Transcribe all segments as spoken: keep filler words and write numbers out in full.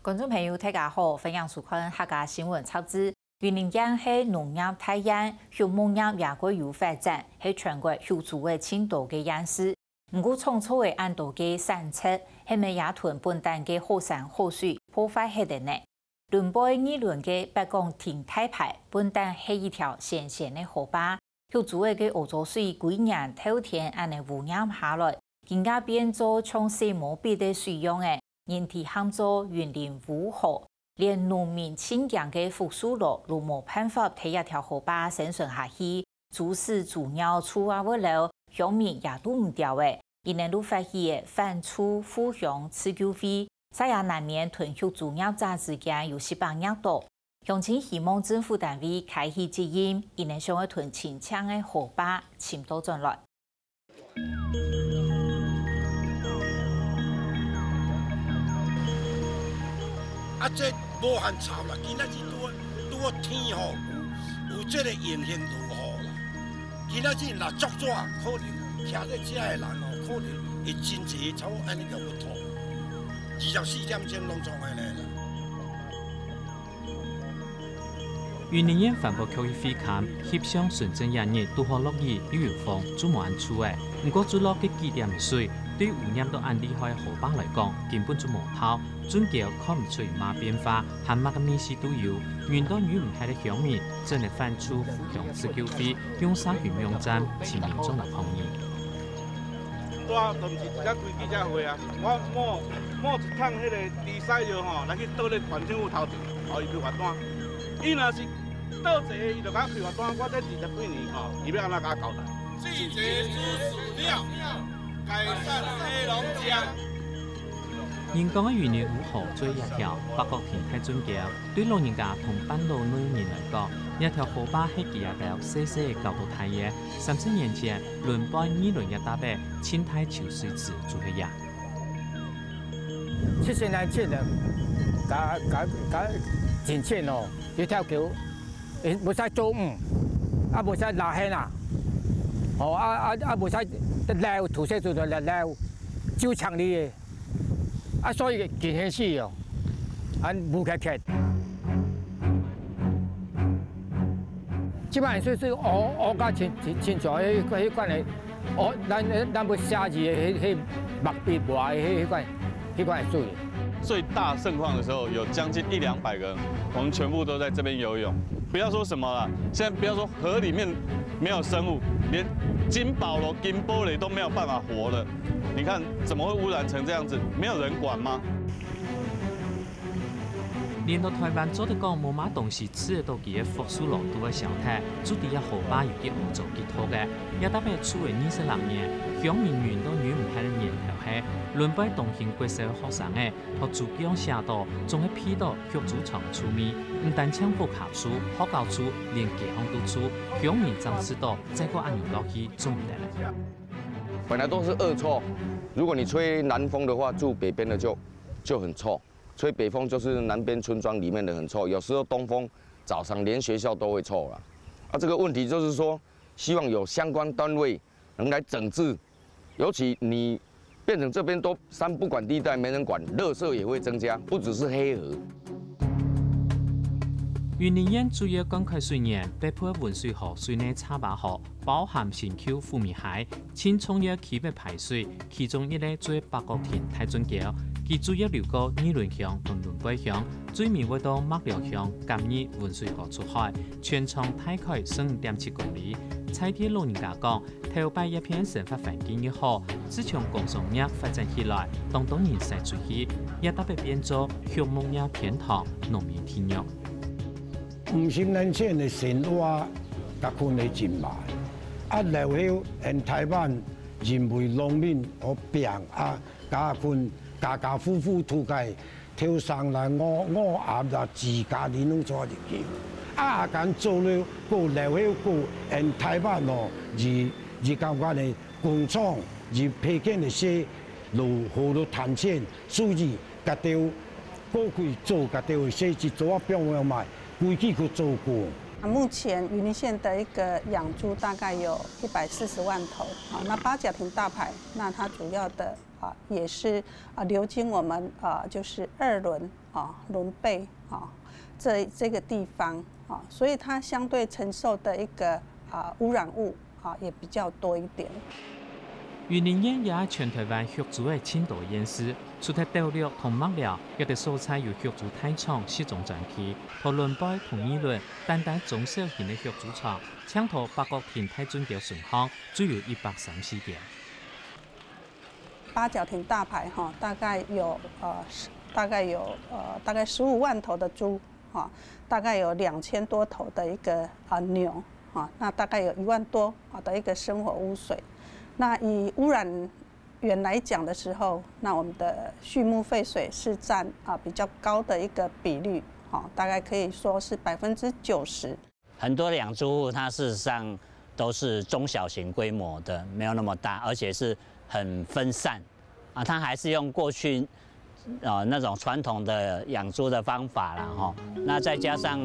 觀眾朋友，大家好，歡迎收看客家新聞雜誌。雲林縣係農業大縣，畜牧業也較有發展，係全國畜豬仔盡多个縣市。毋過，種作仔恁多个產值，係毋係也同本旦个好山好水破壞忒了呢？崙背二崙个八角亭大排，本旦係一條鮮鮮个河壩，畜豬仔个屙糟水歸年透天恁呢汙染下來， 今下變做像洗毛筆个水樣仔，人哋喊做雲林烏河，連農民盡驚个福壽螺都無辦法在這條河壩生存下去，豬屎豬尿臭啊會流，鄉民也堵毋掉仔，佢等就發起了反臭復鄉自救會，煞也難免同畜豬業者之間有息把額度。鄉親希望政府單位開起責任，佢等想愛同清淨个河壩尋倒轉來。 啊，這無限臭啦，今仔日拄好，拄好天吼，有，有這个榮幸落雨啦。今仔日若足熱，可能徛咧遮个人吼，可能會真濟差不多按呢就欲吐，二十四點鐘攏總按呢啦。 雲林縣環保局个會勘，翕相純正這日拄好落雨又有風，就無恁臭咧。毋過，注落个幾點水，對污染到恁厲害个河壩來講，根本就無效。圳溝看毋出麼變化，還麼个味緒都有。忍到忍毋核个鄉民，正來反臭復鄉自救會，用社群網站尋民眾來抗議。 對啊，都毋是一隻規矩才會啊。我某，某一桶彼个豬屎尿吼，來去倒咧縣政府頭前，吼，伊開罰單。伊若是倒濟，伊就共開罰單，我這二十幾年吼，伊欲按怎共我交代？拒絕豬屎尿，改善黑龍江。人講个雲林烏河做這條八角亭大圳溝，對老人家同半老歲人來講，這條河壩係佢兜細細个交到大个。三十年前， 崙背二崙這搭仔，盡大泅水池就係這。七十年前个，加，加，加進前哦，一條溝，會，會使做魚，啊，會使拉線啊，哦，啊，啊，啊，會使撈，土石子就撈，撈，就像你个。 啊，所以今現時哦，恁烏漆漆。這擺水是烏，烏甲親，親，親像彼，彼款个，烏，咱，咱欲寫字的彼，彼墨筆畫的彼，彼款，彼款水。最大盛況的時候，有將近一兩百個人，我們全部都在這邊游泳。不要說什麼了，現在不要說河裡面沒有生物，連金寶螺、金寶螺都沒有辦法活了。 你看，怎麼會污染成這樣子？沒有人管嗎？連到臺灣做得講無麼東西食得到佢个福壽螺都愛消忒，就知這河壩有幾屙糟幾毒个。這搭仔臭了二十零年，鄉民忍都忍毋核个源頭係，崙背東興國小个學生仔，學豬記上寫到，總係鼻到畜豬場个臭味，毋單淨屋下臭、學校臭，連街項都臭，鄉民正知到，再過恁樣落去，做毋得了。 本來都是惡臭，如果你吹南風的話，住北邊的就，就很臭。吹北風就是南邊村莊裡面的很臭，有時候東風早上連學校都會臭了。啊，這個問題就是說，希望有相關單位能來整治，尤其你變成這邊都三不管地帶，沒人管，垃圾也會增加，不只是黑河。雲林縣主要灌溉水源，北部个汶水河、水內茶巴河，包含新坵、富美溪， 盡重要區域排水，其中一個就係八角亭大圳溝，佢主要流過二崙鄉同崙背鄉，最尾會到麥寮鄉，甲入汶水河出海，全長大概十五點七公里。在地老人家講，頭擺這片生活環境已好，自從工商業發展起來，當多人徙出去，這搭仔變做畜牧業天堂、農民地獄。五十年前个生活，甲困得真歹。啊，了後，現臺灣 因為農民學拚啊，加分家家戶戶都該頭上來五，五盒啦，自家己攏裝入去。啊，敢做了，過了後，過𫣆臺灣哦，而，而感覺呢，工廠，而配件个事，如何都趁錢，所以 家己過去做家己个事情，做啊放了賣，規矩去做過。目前雲林縣的一個養豬大概有一百四十萬頭，好，那八角亭大排，那它主要的啊，也是啊流经我们啊就是二轮啊轮备啊这这个地方啊，所以它相对承受的一个啊污染物啊也比较多一点。雲林縣也係全台灣畜豬个盡多縣市，除忒斗六同麥寮，有兜所在有畜豬大場集中轉去，到崙背同二崙，單單中小型个畜豬場，淨到北角亭大圳溝順項，就有一百三十間。八角亭大排哈，大概有呃大概有呃大概十五万头的猪哈，大概有两千多头的一个啊牛哈，那大概有一万多啊的一个生活污水。那以污染源来讲的时候，那我们的畜牧废水是占啊比较高的一个比率，哈，大概可以说是百分之九十。很多养猪户它事实上都是中小型规模的，没有那么大，而且是很分散啊，它还是用过去呃那种传统的养猪的方法啦哈。那再加上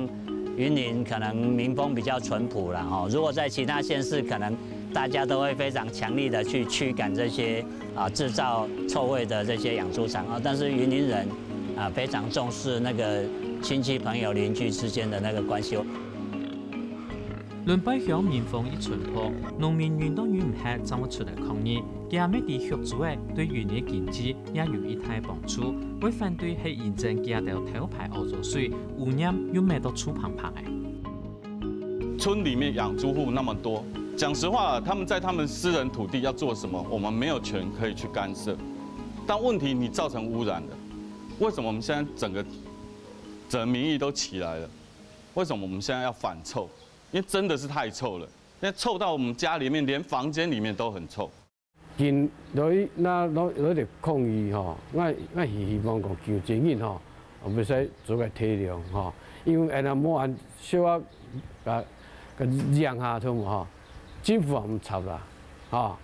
云林可能民风比较淳朴啦哈，如果在其他县市，可能大家都会非常强力的去驱赶这些啊制造臭味的这些养猪场啊，但是云林人啊非常重视那个亲戚朋友邻居之间的那个关系。崙背鄉民風一淳樸，農民忍都忍毋核，正會出來抗議。佢也毋知畜豬仔對雲林經濟也有一大幫助，會反對係因爭佢兜頭擺屙糟水，污染又搣到臭芳芳个。村里面养猪户那么多，讲实话，他们在他们私人土地要做什么，我们没有权可以去干涉。但问题你造成污染了，为什么我们现在整个整个民意都起来了？为什么我们现在要反臭？因为真的是太臭了，现在臭到我们家里面连房间里面都很臭。今落去那落落去抗议吼，我我是希望讲救濟人吼，袂使做个體谅吼，因为安尼无安小可甲甲让下通吼，政府也毋插啦吼，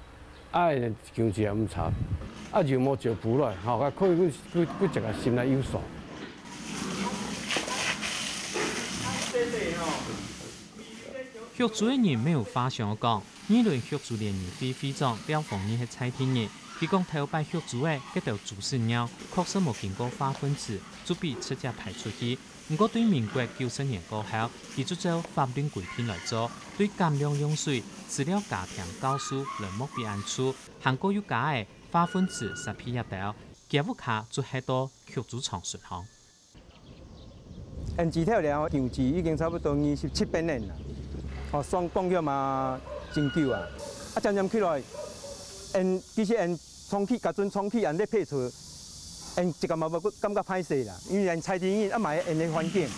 啊救济也毋插，啊就无招补落吼，甲可以去去去食个心内有数。畜豬个人無有話想講， 二崙畜豬聯誼會會長廖芳仁係在地人，佢講頭擺畜豬仔該兜豬屎尿確實無經過化糞池，就被直接排出去。毋過對民國九十年過後，佢就照法令規定來做，對減量用水、飼料加添酵素來莫被恁臭，還過又加个化糞池設備這兜，厥屋下就係到畜豬場巡航。 𫣆豬頭了，養豬已經差不多二十七八年啦，吼，算講起嘛真久啊。啊，漸漸起來，𫣆其實𫣆長期甲準長期恁咧配出，𫣆一个嘛無感覺歹勢啦，因為𫣆在地人啊嘛係𫣆个環境。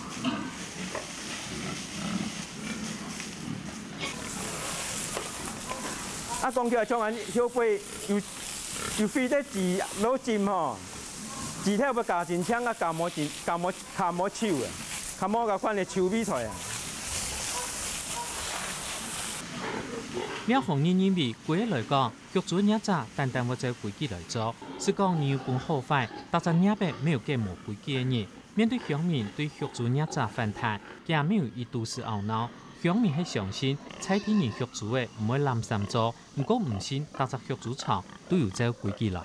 啊，講起來像𫣆後背有有飛得豬落針吼。 豬頭愛咬真淨啊，咬無真，咬無，咬無手啊，咬無个款个手尾菜啊。廖芳仁認為，規个來講，畜豬个業者單單會照規矩來做，係講你有分好壞，逐隻業仔無有揀無規矩个人。面對鄉民對畜豬業者反彈，佢也無有一肚屎懊惱。鄉民係相信，在地人畜豬仔毋會濫糝做，毋過毋信逐隻畜豬場都有照規矩來。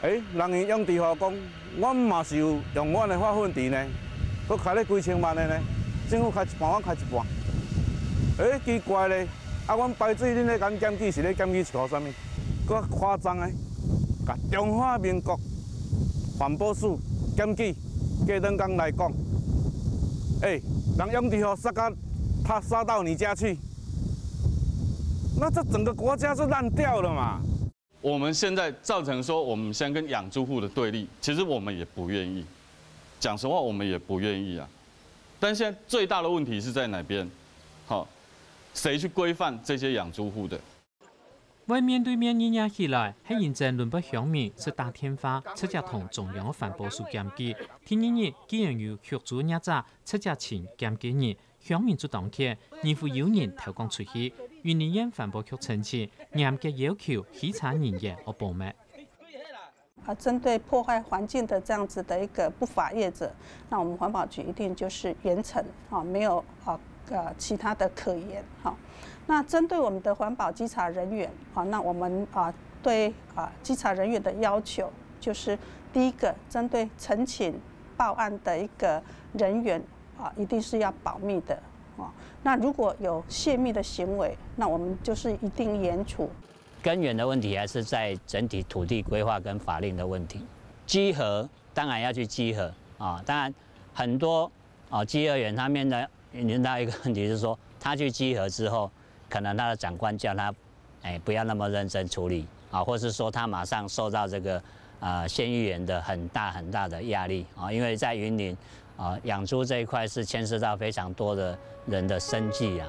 欸，人𫣆養豬戶講，阮嘛是有用阮个化糞池呢，閣開咧幾千萬个呢，政府開一半，阮開一半。欸，奇怪咧，啊，阮排水恁咧共檢舉，是咧檢舉一箍啥物？閣較誇張个，共中華民國環保署檢舉，過轉工來講，欸，人養豬戶殺到他殺到你家去，那這整個國家就爛掉了嘛。 我們現在造成說我們現在跟養豬戶的對立，其實我們也不願意，講實話我們也不願意啊。但現在最大的問題是在哪邊？好，誰去規範這些養豬戶的？會面對面議論起來，係因爭輪背鄉民識打電話，直接同中央个環保署檢舉。第二日，既然有畜豬業者直接尋檢舉人， 鄉民就當譴，認為有人偷工出去，雲林縣環保局澄清，嚴格要求稽查人員愛保密。啊，針對破壞環境的這樣子的一個不法業者，那我們環保局一定就是嚴懲啊，沒有啊呃其他的可言哈。那針對我們的環保稽查人員啊，那我們啊对啊稽查人员的要求，就是第一个，针对陈情报案的一个人员啊，一定是要保密的哦。那如果有泄密的行为，那我们就是一定严处。根源的问题还是在整体土地规划跟法令的问题。稽核当然要去稽核啊，当然很多啊稽核员他面临到一个问题是说，他去稽核之后，可能他的长官叫他，哎，不要那么认真处理啊，或是说他马上受到这个呃县议员的很大很大的压力啊，因为在云林啊养猪这一块是牵涉到非常多的人的生计啊。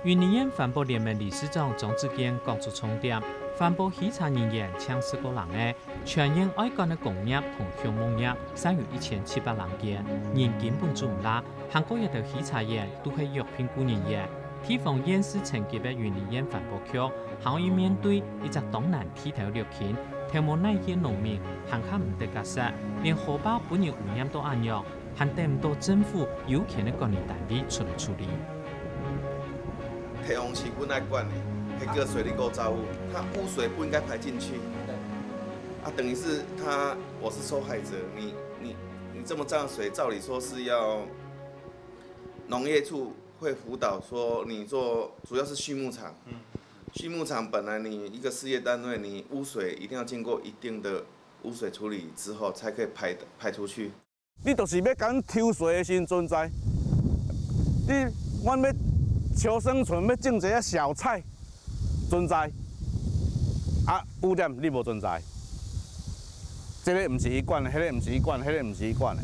云林县环保联盟理事长张志堅講出重點，環保稽查人員淨十个人个，全員愛管个工業同畜牧業，尚有一千七百人間，人根本做毋罅，還過這兜稽查員都係約聘雇人員。地方縣市層級个云林縣環保局，還愛面對一隻當難剃頭略輕、頭毛哪去个農民，還較毋得角色，連河壩分人污染到恁樣， 還等毋到政府有權个管理單位出來處理。鐵紅旗本來管的，那个水利構造物，它污水不应该排进去。啊，等于是他，我是受害者，你你你这么脏的水，照理说是要农业处会辅导说你做，主要是畜牧场，畜牧场本来你一个事业单位，你污水一定要经过一定的污水处理之后才可以排排出去。 你就是要甲阮抽水的时阵存在，你阮要求生存，要种一个小菜存在，啊，污染你无存在，这个毋是伊管的，迄个毋是伊管的，迄个毋是伊管的。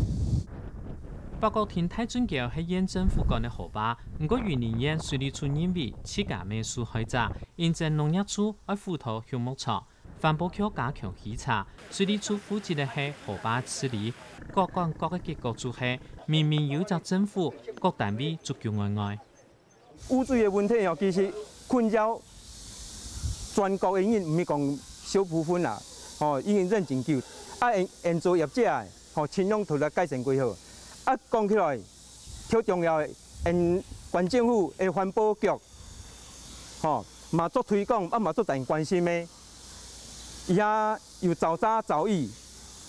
北角亭大圳溝係县政府管个河壩，毋過云林县水利处认为自家毋係受害者，因此農业处愛辅導畜牧場。 環保局加強稽查，水利處負責个係河壩治理，各管各个結果就係，明明有一隻政府，各單位足球外外。污水的问题哦，其实困擾全國已經毋係講小部分啦，吼，已經認真久。啊，現現做業者的，吼，盡量出來改善規劃。啊，講起來，最重要的，現縣政府的環保局，吼，嘛做推廣，啊嘛做大關心的。 也有早扎早疫，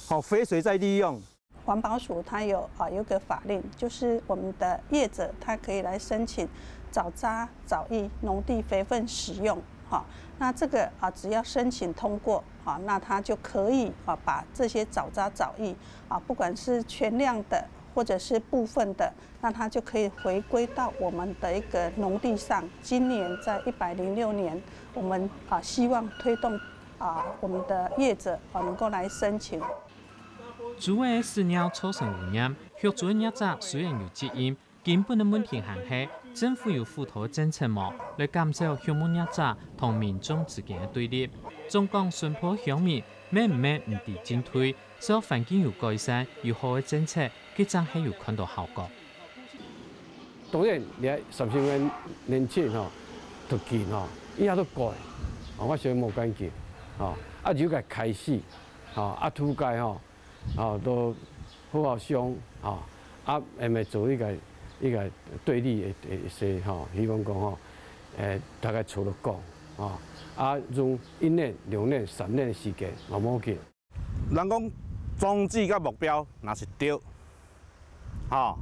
好肥水再利用。环保署它有啊有一个法令，就是我们的业者他可以来申请早扎早疫农地肥分使用，哈，那这个啊只要申请通过，哈，那他就可以啊把这些早扎早疫啊，不管是全量的或者是部分的，那它就可以回归到我们的一个农地上。今年在一百零六年，我们啊希望推动啊我们的业者啊能够来申请。豬仔个屎尿造成污染，畜豬个孽障雖然有責任，根本个問題還係政府有輔導个政策無，來減少畜牧孽障同民眾之間个對立。總講純樸鄉民，乜毋係毋知進退，只要環境有改善，有好个政策， 佢正係有看到效果。當然，你看三十年年前吼，就近吼，一下都改，吼，我想無趕緊，吼，啊，就該開始，吼，啊，土改吼，吼，都好好想，吼，啊，毋係做一個一個對立的的事，吼，希望講吼，誒，大家坐落講，吼，啊，用一年、兩年、三年的時間，無要緊。 人講宗旨甲目標若是對，吼，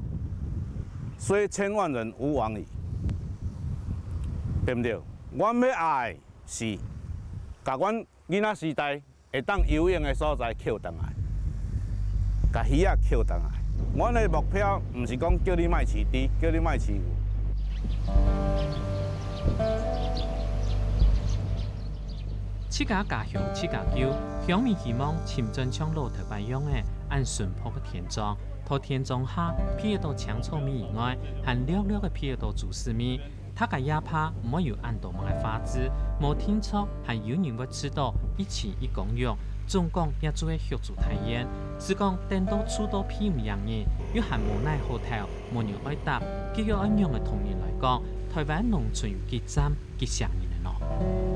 雖千萬人吾往矣，對毋對？阮要愛是，甲阮囡仔時代會當游泳的所在抾轉來，甲魚仔抾轉來。阮的目標毋是講叫你莫飼豬，叫你莫飼牛。 自家家鄉自家救，鄉民希望尋轉像老頭擺樣仔恁淳樸个田莊，在田莊下避得到青草味以外，還略略仔避得到豬屎味。大家也怕毋會有恁多麼个花枝，無定著還有人會試著一心一意共用，總講也就係畜豬大縣。只講等到豬都避毋贏人，又還無哪好敨，無人愛搭，該愛仰仔同人來講，臺灣農村有幾讚、幾惜人仔呢？